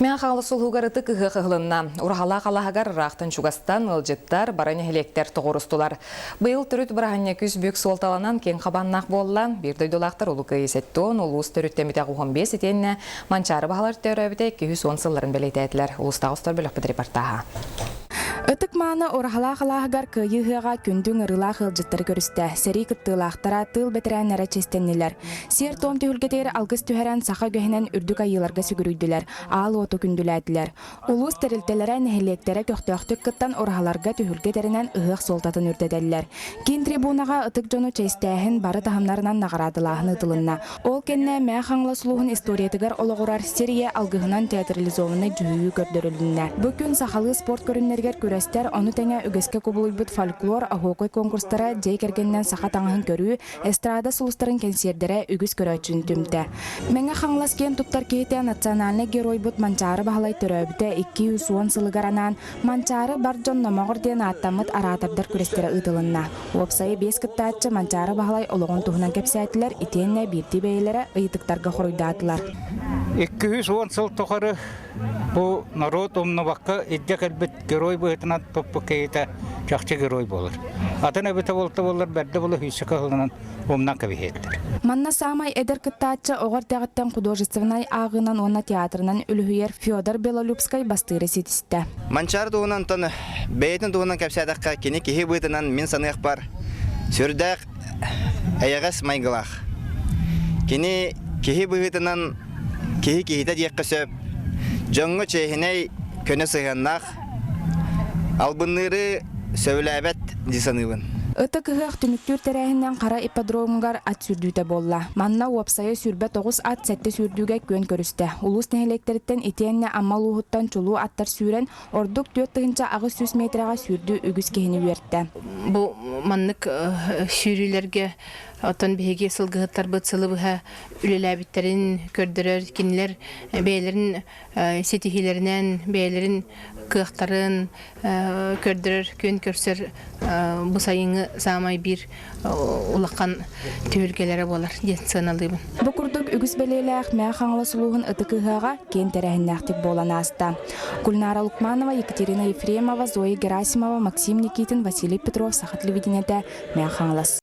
Мэҥэ Хаҥалас улууһугар ытык ыһыах ыһылынна. Ураһалаах алааһыгар ыраахтан чугастан ыалдьыттар, бары нэһилиэктэр тоҕуорустулар. Быйыл төрүт бырааһынньык үс бүк суолталанан киэҥ хабааннаах буолла. Биир дойдулаахтар Улуу Кыайыы сэттион, улуус төрүттэммитэ 15 итиэннэ Манчаары баһылар төрөөбүтэ 210 сылларын бэлиэтээтилэр. Улуустааҕы устар бөлөхпүт репортаһа. Ытык-мааны Ураһалаах алааһыгар Кыайыы ыһыаҕа күндү ыҥырыылаах ыалдьыттары көрүстэ. Сэрии кыттыылаахтара, тыыл бэтэрээннэрэ чиэстэннилэр. Сиэр-туом түһүлгэтигэр алгыс түһэрэн саха үгэһинэн үрдүк айыыларга сүгүрүйдүлэр, аал уоту күндүлээтилэр. Улуус тэрилтэлэрэ, нэһилиэктэрэ көхтөөхтүк кыттан ураһаларга түһүлгэ тэринэн ыһыах суолтатын үрдэтэллэр. Киин трибунаҕа ытык дьону чэйстээһин бары таһымнарынан наҕараадалааһын ыытылынна. Ол кэннэ Мэҥэ Хаҥалас улууһун историятыгар олоҕурар сир ийэ алгыһынан театрализованнай дьүһүйүү көрдөрүлүннэ. Бу күн сахалыы спорт көрүҥнэригэр күрэстэр, ону тэҥэ үгэскэ кубулуйбут фольклор, оһуокай конкурстара, дьиэ кэргэнинэн саха таҥаһын көрүү, Эстрада сулустарын кэнсиэрдэрэ үгүс көрөөччүнү түмтэ. Мэҥэ Хаҥалас киэн туттар киһитэ национальнай геройбут Манчаары Баһылай төрөөбүтэ 210 сылыгар анаан Манчаары бар дьон номоҕор диэн ааттаммыт араатардар күрэстэрэ ыытылынна. Уопсайа биэс кыттааччы Манчаары Баһылай олоҕун туһунан кэпсээтилэр итиэннэ биирдии бэйэлэрэ ыйытыктарга хоруйдаатылар. 210 сыл тухары бу норуот умнубакка илдьэ кэлбит герой быһыытынан туппут киһитэ чахчы герой буолар. Атын эбитэ буолта буоллар бэрдэ була сүүсчэкэ сылынан умнан кэбиһиэттэр. Манна саамай эдэр кыттааччы оҕо эрдэҕиттэн художественнай ааҕыынан уонна театрынан үлүһүйэр Федор Белолюбскай бастыыры ситистэ. Манчаары туһунан онтон бэйэтин туһунан кэпсээтэххэ, кини киһи быһыытынан мин саныахпар сүрдээх эйэҕэс майгылаах. Кини киһи быһыытынан киһи киһитэ диэххэ сөп. Дьоҥҥо чиэһинэй, көнө сыһыаннаах, албынныыры сөбүлээбэт дии саныыбын. Ытык ыһыах түмүктүүр тэрээһининэн Хара ипподромугар ат сүүрдүүтэ буолла. Манна уопсайа 29 ат сэттэ сүүрдүүгэ күөн көрүстэ. Улуус нэһилиэктэриттэн итиэннэ Амма улууһуттан чулуу аттар сүүрэн, ордук 4800 миэтэрэҕэ сүүрдүү үгүс киһини үөртэ. Бу маннык сүүрүүлэргэ оттон биһиги сылгыһыттарбыт сылы быһа үлэлээбиттэрин көрдөрөр, кинилэр бэйэлэрин ситиһиилэринэн, бэйэлэрин кыахтарын көрдөрөр, күөн көрсөр бу сайыҥҥы саамай биир улахан түһүлгэлэрэ буолар диэн сыаналыыбын. Бу курдук үгүс бэлиэлээх Мэҥэ Хаҥалас улууһун ытык ыһыаҕа киэҥ тэрээһиннээхтик буолан ааста. Гульнара Лукманова, Екатерина Ефремова, Зоя Герасимова, Максим Никитин, Василий Петров, Саха телевидениетэ, Мэҥэ Хаҥалас.